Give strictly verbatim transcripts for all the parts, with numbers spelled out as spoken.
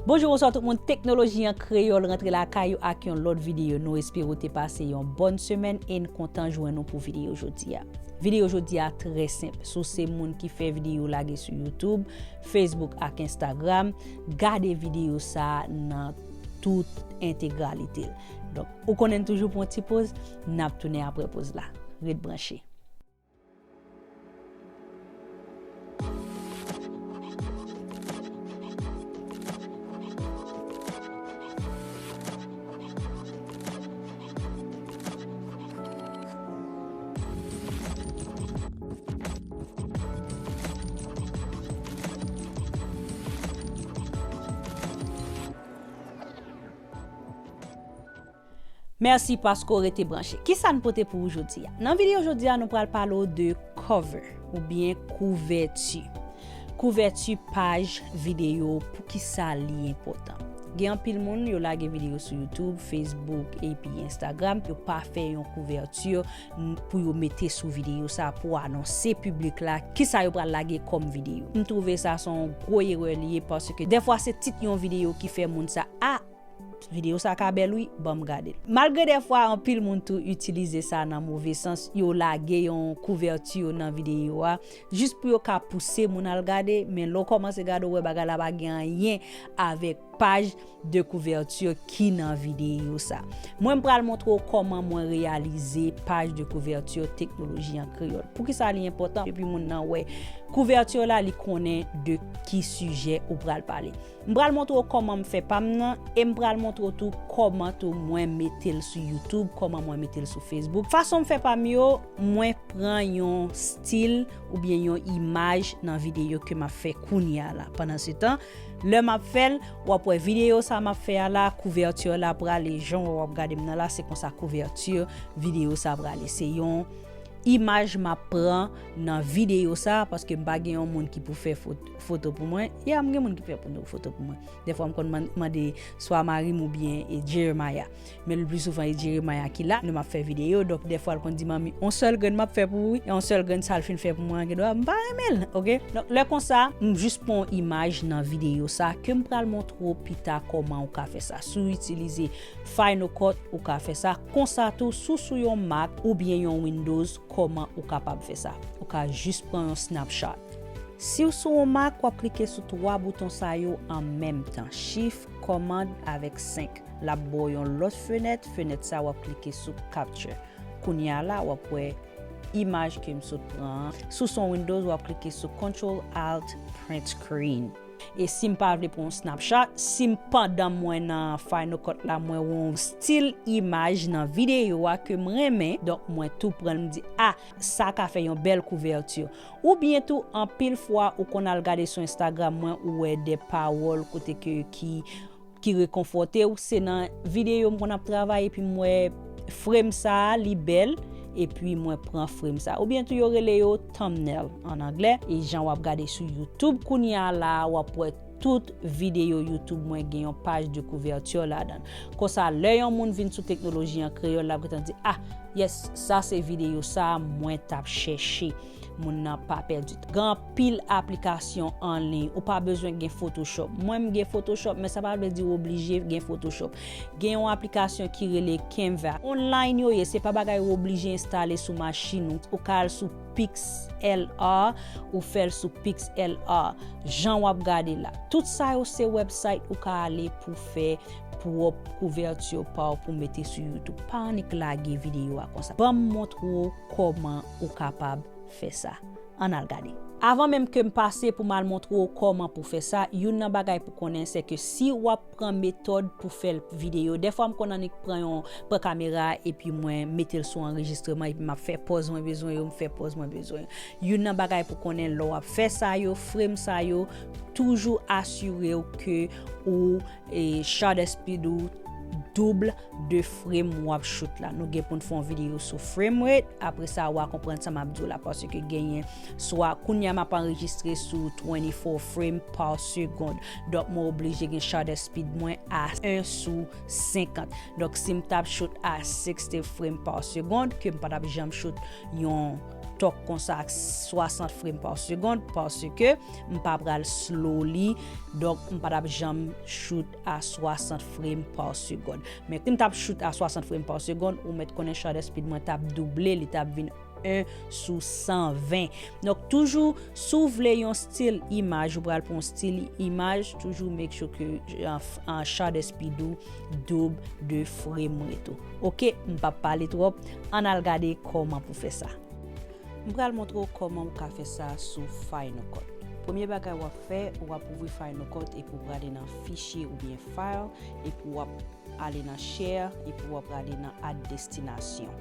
Bonjou, bonswa tout moun. Teknoloji an kreyòl rantre lakay ou ak yon lòt videyo. Nou espere w te pase yon bòn semèn e n kontan jwenn ou pou videyo jodi a. Videyo jodi a trè senp. Si w se moun ki fè videyo lage sou YouTube, Facebook ak Instagram, gade videyo sa a nan tout entegralite l. Donk, ou konnen n toujou pran yon ti poz, n ap tounen apre poz la. Ret branche. Mèsi paske w rete branche. Kisa n pote pou ou jodi a? Nan videyo jodi a, nou pral pale w de cover oubyen kouvèti. Kouvèti paj videyo, poukisa li enpòtan? Gen anpil moun, yo lage videyo sou YouTube, Facebook, epi Instagram, yo pa fè yon kouvèti n-, pou yo mete sou videyo sa pou anonse piblik la kisa yo pral lage kòm videyo. M twouve sa se yon gwo erè li ye, paske dèfwa se tit yon videyo ki fè moun sa, a, videyo sa ka bèl wi, ban m gade l. Malgre dèfwa anpil moun tou itilize sa nan move sans, yo lage yon kouvèti yo nan videyo a, jis pou yo ka pouse moun al gade, men lè w kòmanse gade, w wè bagay la pa gen anyen avèk paj de kouvèti ki nan videyo sa. Mwen, m pral montre w kòman mwen reyalize paj de kouvèti teknoloji an kreyòl. Poukisa li enpòtan? Epi moun nan wè kouvèti la, li konnen de ki sijè ou pral pale. M pral montre w kòman m fè pa m nan, e m pral montre w tou kòman tou mwen mete l sou YouTube, kòman mwen mete l sou Facebook. Fason m fè pa m yo, mwen pran yon stil oubyen yon imaj nan videyo ke m ap fè kounye a la. Pandansetan, lè m ap fè l, w ap wè videyo sa m ap fè a la, kouvèti la prale, jan w ap gade m nan la, se konsa kouvèti videyo sa prale. Se yon imaj m ap pran nan videyo sa, paske m pa gen yon moun ki pou fè fot-, foto pou mwen. Ya, m gen moun ki fè foto, foto pou mwen. Dèfwa, m konn man-, mande swa mari m oubyen, e, Jeremiah. Men le pli souvan, e Jeremiah ki la, lè m ap fè videyo. Donk, dèfwa, l konn di, "Manmi, on sèl grenn m ap fè pou ou, wi. E on sèl grenn sa l fin fè pou mwen, an gen dwa, m pa renmen l, oke?" Donk, lè konsa, m jis pran yon imaj nan videyo sa ke m pral montre w pita kòman ou ka fè sa. Si w itilize Final Cut, ou ka fè sa. Konsa tou, si w sou yon Mac oubyen yon Windows, kòman ou kapab fè sa? Ou ka jis pran yon snapshot. Si w sou yon Mac, w ap klike sou twa bouton sa yo an menm tan, Shift, Command avèk senk. L ap ba w yon lòt fenèt, fenèt sa w ap klike sou Capture. Kounye a la, w ap wè imaj ke m sot pran an. Si w sou yon Windows, w ap klike sou Control Alt Print Screen. E si m pa vle pran yon snapshot, si m pandan mwen nan Final Cut la, mwen wè yon stil imaj nan videyo a ke m renmen, donk mwen tou pran l, m di, "A, sa ka fè yon bèl kouvèti." Oubyen tou, anpil fwa, ou konn al gade sou Instagram mwen, ou wè de pawòl kote ke, ki, ki rekonfòte w, se nan videyo m konn ap travay epi m wè frame sa a, li bèl, epi mwen pran frame sa a. Oubyen tou, yo rele yo thumbnail an anglè, e jan w ap gade sou YouTube kounye a la, w ap wè tout videyo YouTube mwen gen yon paj de kouvèti ladan l. Konsa, lè yon moun vin sou teknoloji an kreyòl, l ap gentan di, "A, yes, sa se videyo sa a mwen t ap chèche." Moun nan pa pèdi tan. Gen anpil aplikasyon an liy. Ou pa bezwen gen Photoshop. Mwen, m gen Photoshop, men sa pa vle di w oblije gen Photoshop. Gen yon aplikasyon ki rele Canva. Online yo ye, se pa bagay ou oblije enstale sou machin ou. Ou ka al sou PixLR, ou fè l sou PixLR. Jan w ap gade la. Tout sa yo se website ou ka ale pou fè pwòp kouvèti pa w pou mete sou YouTube. Pa annik lage videyo a konsa. Ban m montre w kòman ou kapab fè sa. Ann al gade. Avan menm ke m pase pou m al montre w kòman pou fè sa, youn nan bagay pou konnen, se ke si w ap pran metòd pou fè videyo, dèfwa m konn annik pran yon, pran kamera epi mwen mete l sou anrejistreman epi m ap fè pòz mwen bezwen yo, m fè pòz mwen bezwen yo. Youn nan bagay pou konnen lè w ap fè sa yo, frame sa yo, toujou asire w ke ou, e, shutter speed ou doub de frame w ap shoot la. Nou gen pou n fè yon videyo sou frame rate. Apre sa, w a konprann sa m ap di w la, paske genyen swa, kounye a m ap anrejistre sou twenty-four frame par seconde. Donk, mwen oblije gen shutter speed mwen a en sou senkant. Donk, si m t ap shoot a sixty frame par seconde, ke m pa t ap janm shoot yon tòk konsa ak swasant frame pa segond, paske m pa pral slow li, donk m pa t ap janm shoot a swasant frame pa segond. Men si m t ap shoot a swasant frame pa segond, ou mèt konnen shutter speed mwen t ap double, li t ap vin en sou san ven. Donk, toujou, si w vle yon stil imaj, ou pral pran yon stil imaj, toujou make sure ke, an, an shutter speed ou doub de frame rate ou. Oke, m p ap pale twòp, ann al gade kòman pou fè sa. M pral montre w kòman w ka fè sa sou Final Cut. Premye bagay w ap fè, w ap ouvri Final Cut epi w prale nan Fichier oubyen File, epi w ap ale nan Share, epi w ap prale nan Add Destination.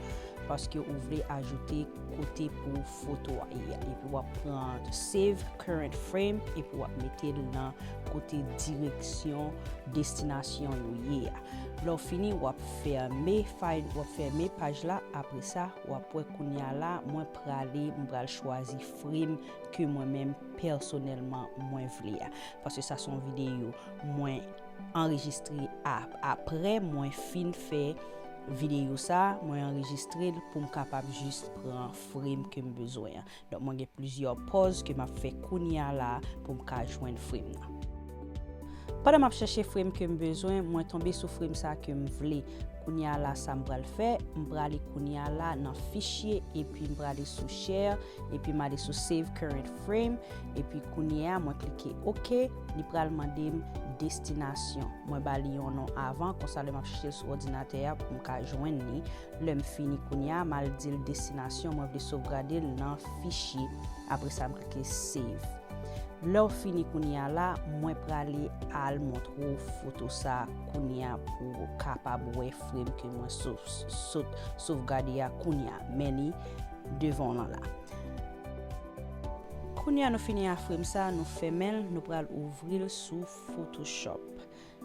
Paske ou vle ajoute kote pou foto a ye a. Epi w ap pran Save Current Frame, epi w ap mete l nan kote direksyon destinasyon yo ye a. Lè w fini, w ap fèmen file, w ap fèmen paj la. Apre sa, w ap wè kounye a la, mwen prale, m pral chwazi frame ke mwen menm pèsonèlman mwen vle a. Paske sa se yon videyo mwen anrejistre a, apre mwen fin fè videyo sa, mwen anrejistre l pou m kapab jis pran frame ke m bezwen an. Donk, mwen gen plizyè pòz ke m ap fè kounye a la pou m ka jwenn frame nan. Pandan m ap chèche frame ke m bezwen, mwen tonbe sou frame sa ke m vle. Kounye a la, sa m pral fè, m prale kounye a la nan Fichier, epi m prale sou Share, epi m ale sou Save Current Frame, epi kounye a, mwen klike OK, li pral mande m destinasyon. Mwen ba li yon non avan, konsa lè m ap chèche l sou òdinatè a pou m ka jwenn li. Lè m fini kounye a, m al di l destinasyon, mwen vle sovgade l nan Fichier. Apre sa, m klike Save. Lè w fini kounye a la, mwen prale al montre w foto sa kounye a pou w kapab wè frame ke mwen sot sovgade a kounye a. Men li devan w lan la. Kounye a nou fini a frame sa, nou fèmen l, nou pral ouvri l sou Photoshop.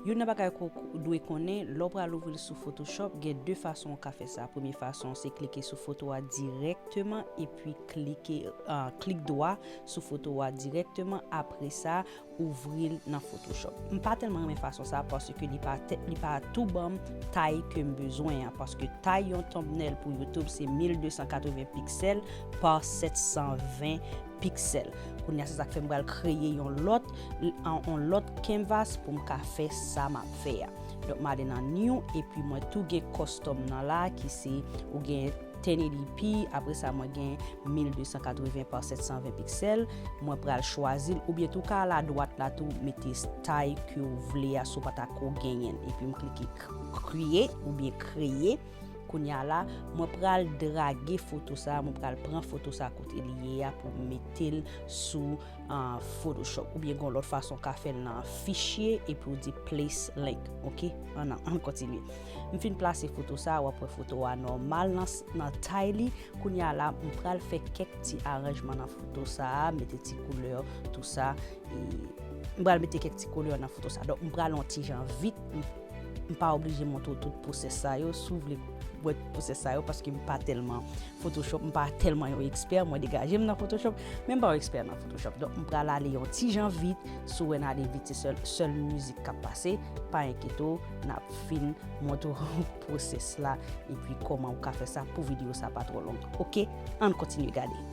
Youn nan bagay ke w dwe konnen, lè w pral ouvri l sou Photoshop, gen de fason w ka fè sa. Premye fason, se klike sou foto a dirèkteman, epi klike, ah, klik dwa sou foto a dirèkteman. Apre sa, ouvri l nan Photoshop. M pa tèlman renmen fason sa, paske li pa tè-, li pa tou ban m tay ke m bezwen an, paske tay yon thumbnail pou YouTube se mil de san katreven piksèl pa sèt san ven piksèl. Kounye a, se sa k fè m pral kreye yon lòt, yon lòt canvas pou m ka fè sa m ap fè a. Donk, m ale nan New, epi mwen tou gen custom nan la, ki se, ou gen ten eighty p, apre sa, mwen gen mil de san katreven pa sèt san ven piksèl. Mwen pral chwazi l, oubyen tou ka al adwat la tou, mete style ke w vle a, si w pa ta ko genyen l. Epi m klike k-, create oubyen kreye. Kounye a la, mwen pral drage foto sa, mwen pral pran foto sa kote li ye a pou m mete l sou, ah, Photoshop. Oubyen gen yon lòt fason w ka fè l nan Fichier epi w di place link. Oke? Ann, ann kontinye. M fin plase foto sa, w ap wè foto a nòmal nan s-, nan tay li. Kounye a la, m pral fè kèk ti aranjman nan foto sa a, mete ti koulè, tou sa. E m pral mete kèk ti koulè nan foto sa. Donk, m pral yon ti jan vit. M, m pa oblije montre w tout pwosès sa yo. Si w vle wè pwosès sa yo, paske m pa tèlman Photoshop, m pa tèlman yon ekspè, mwen degaje m nan Photoshop, men m pa yon ekspè nan Photoshop. Donk, m pral ale yon ti jan vit. Si w wè n ale vit, se sèl, sèl mizik k ap pase, pa enkyete w, n ap fin montre w pwosès la, epi kòman w ka fè sa pou videyo sa pa twò long. Oke, ann kontinye gade.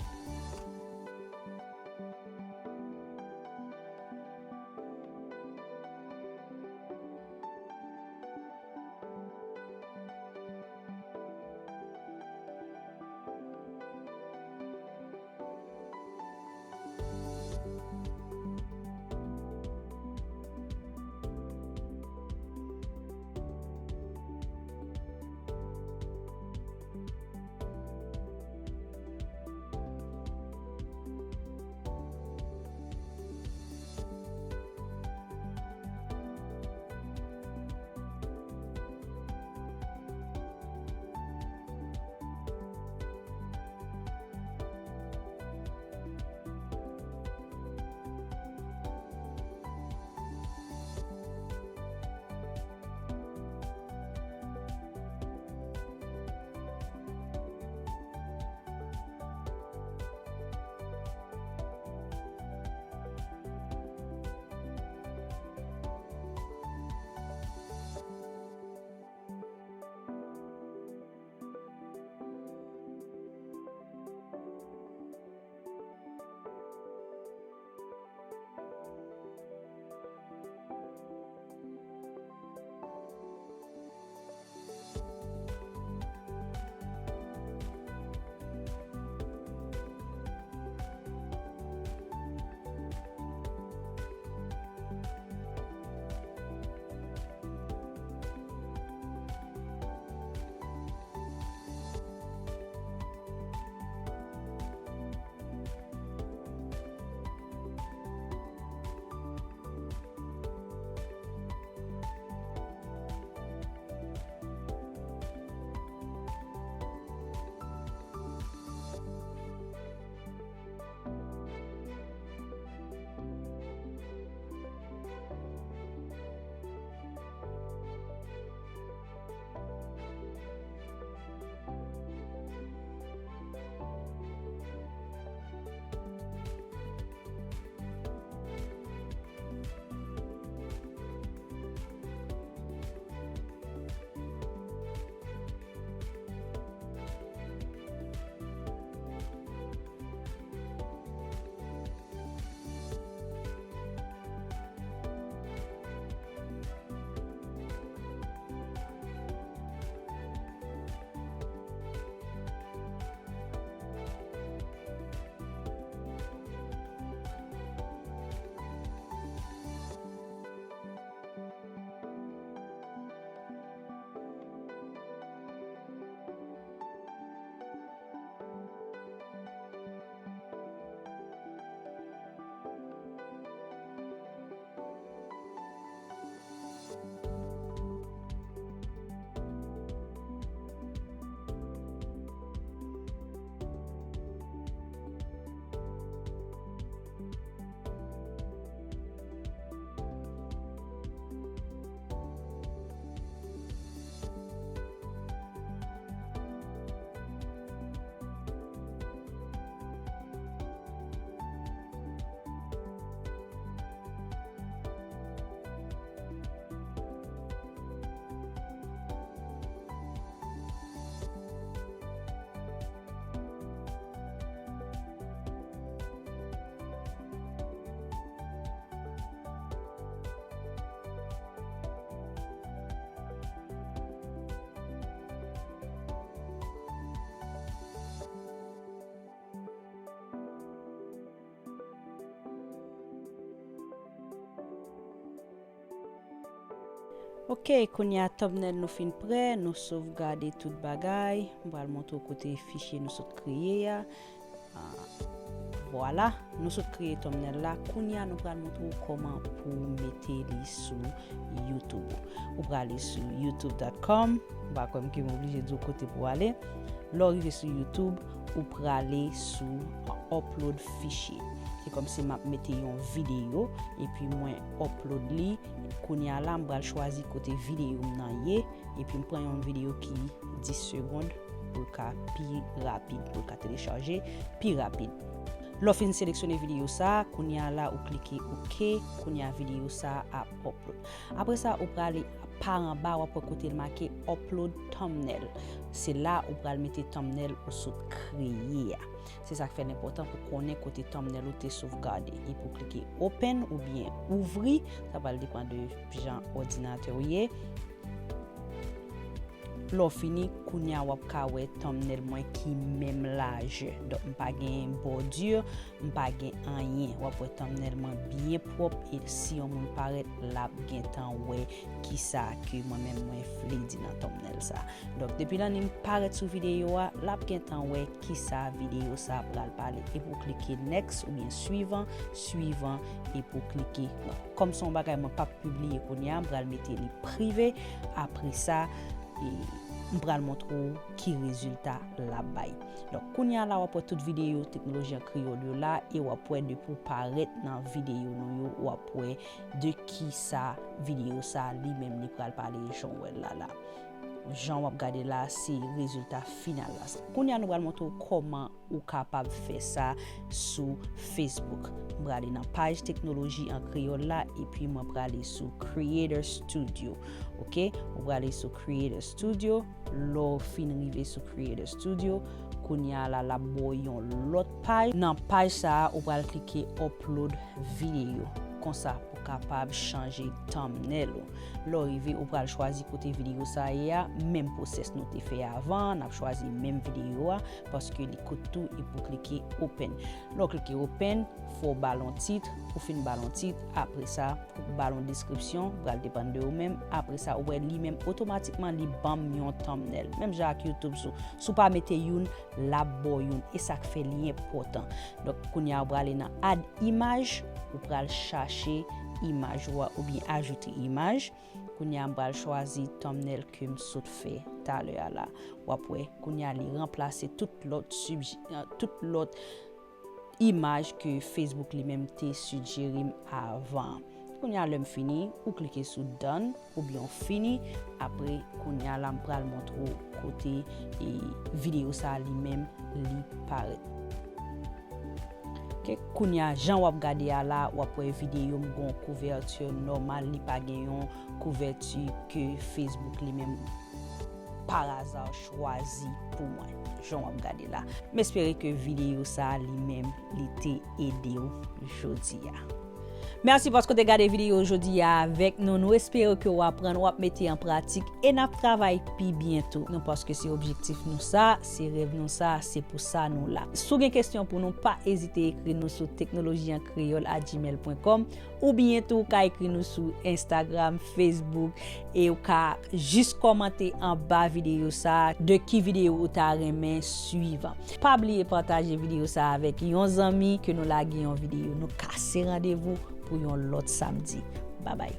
Ok, kounye a thumbnail nou fin prè, nou sovgade tout bagay. M pral montre w kote fichye nou sot kreye a. Ah, vwala, nou sot kreye thumbnail la. Kounye a nou pral montre w kòman pou w mete li sou YouTube. Ou prale sou youtube dot com. M pa kwè m ke m oblije di w kote pou w ale. Lè w rive sou YouTube, ou prale sou upload fichye. Se kòmsi m ap mete yon videyo, epi mwen upload li. Kounye a la, m pral chwazi kote videyo m nan ye, epi m pran yon videyo ki dis segonn pou l ka pi rapid, pou l ka telechaje pi rapid. Lè w fin seleksyone videyo sa a, kounye a la, ou klike ok, kounye a videyo sa a ap upload. Apre sa, ou prale pa anba, w ap wè kote l make upload thumbnail. Se la ou pral mete thumbnail ou sot kreye a. Se sa k fè l enpòtan pou konnen kote thumbnail ou te sovgade. Epi w klike open oubyen ouvri, sa pral depann de jan òdinatè w ye. Lè w fini, kounye a w ap ka wè thumbnail mwen ki menm lajè. Donk, m pa gen bòdi, m pa gen anyen. W ap wè thumbnail mwen byen pwòp e si yon moun parèt, l ap gentan wè kisa ke mwen menm mwen vle di nan thumbnail sa. Donk, depi l annik parèt sou videyo a, l ap gentan wè kisa videyo sa pral pale. Epi w klike next oubyen suivant, suivant, epi w klike. Kòm se yon bagay mwen p ap pibliye kounye a, m pral mete li prive. Apre sa, e, m pral montre w ki rezilta l ap bay. Donk, kounye a la, w ap wè tout videyo Teknoloji an Kreyòl yo la, e w ap wè depi w parèt nan videyo nou yo, w ap wè de kisa videyo sa li menm li pral pale, jan w wè l la la. Jan w ap gade la, se rezilta final la. Kounye a, nou pral montre w kòman ou kapab fè sa sou Facebook. M prale nan paj Teknoloji an Kreyòl la, epi mwen prale sou Creator Studio. Ok? Ou prale sou Creator Studio. Lè w fin rive sou Creator Studio, kounye a la, l ap ba w yon lòt paj. Nan paj sa a, ou pral klike upload video. Konsa, pou kapab chanje thumbnail ou. Lè w rive, ou pral chwazi kote videyo sa a ye a, menm pwosès nou te fè avan, n ap chwazi menm videyo a, paske li kout tou, epi w klike open. Lè w klike open, fò w ba l yon tit, ou fin ba l yon tit, apre sa, ou ba l yon deskripsyon, pral depann de ou menm, apre sa, ou wè li menm otomatikman li ban m yon thumbnail. Menm jan ak YouTube, si w, si w pa mete youn, l ap ba w youn, e sa k fè li enpòtan. Donk, kounye a, ou prale nan add imaj, ou pral chache imaj ou a, oubyen ajoute imaj. Kounye a, m pral chwazi thumbnail ke m sot fè talè a la. W ap wè, kounye a, li ranplase tout lòt sibj-, tout lòt imaj ke Facebook li menm te sijere m avan. Kounye a, lè m fini, ou klike sou done oubyen w fini. Apre, kounye a la, m pral montre w kote, e, videyo sa a li menm li parèt. Ok, kounye a, jan w ap gade a la, w ap wè videyo m gon kouvèti nòmal, li pa gen yon kouvèti ke Facebook li menm paraza chwazi pou mwen, jan w ap gade la. M espere ke videyo sa a li menm, li te ede w jodi a. Mèsi paske w te gade videyo jodi a avèk nou. Nou espere ke w aprann, w ap mete an pratik e n ap travay pi byen tou. Non, paske se objektif nou sa, se rèv nou sa, se pou sa nou la. Si w gen kesyon pou nou, pa ezite ekri nou sou Teknoloji an Kreyòl at gmail pwen kòm, oubyen tou w ka ekri nou sou Instagram, Facebook, e w ka jis kòmante anba videyo sa a de ki videyo ou ta renmen swivan. Pa bliye pataje videyo sa a avèk yon zanmi ke nou lage yon videyo. Nou kase randevou pou yon lòt samdi. Babay.